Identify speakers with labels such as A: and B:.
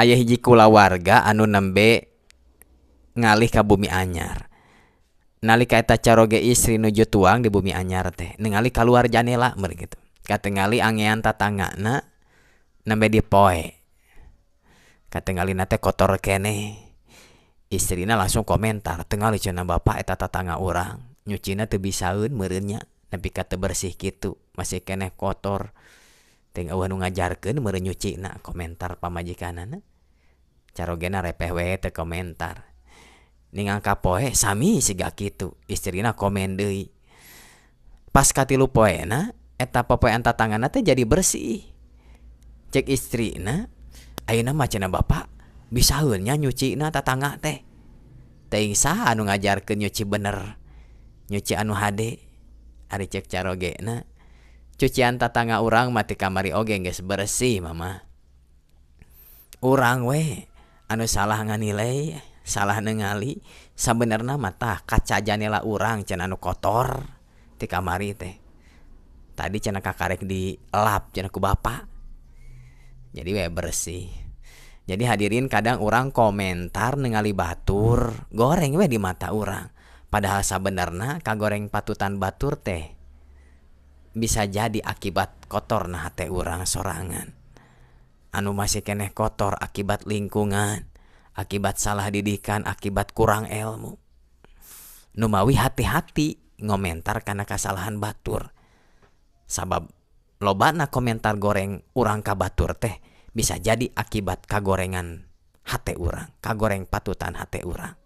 A: Aya hiji kulawarga anu nembe ngalih ka bumi anyar. Nalika eta caroge istri nuju tuang di bumi anyar teh, ningali kaluar janela meureun kitu, katingali angean tatanggana nembe dipoe, katingalina teh kotor keneh. Istrina langsung komentar, "Tingali," cenah, "Bapak, eta tatangga urang nyucina teu bisaeun meureun nya, nepi ka teu bersih kitu, masih keneh kotor. Teuing euweuh nu ngajarkeun meureun nyucina," komentar pamajikanana. Carogena repeh we, teu komentar. Ningal kapoe sami siga kitu, istrina komen deui. Pas katilu poena, eta popoean tatanggana teh jadi bersih. Cek istrina, "Ayeuna mah," cenah, "Bapak bisaeun nya nyucina tatangga teh. Teuing saha anu ngajarkeun nyuci bener, nyuci anu hade." Ari cek carogena, "Cucian tatangga urang mah ti kamari oge geus bersih, Mama. Urang we anu salah nganilai, salah ningali. Sabenerna mah tah kaca janela urang cenah anu kotor ti kamari teh. Tadi cenah kakarek dilap cenah ku Bapak, jadi we bersih." Jadi hadirin, kadang urang komentar ningali batur, goreng we di mata urang, padahal sabenerna kagoreng patutan batur teh bisa jadi akibat kotorna hate urang sorangan anu masih keneh kotor akibat lingkungan, akibat salah didikan, akibat kurang ilmu. Numawi hati-hati ngomentar kana kasalahan batur, sabab lobana komentar goreng urang ka batur teh bisa jadi akibat kagorengan hate urang, kagoreng patutan hate urang.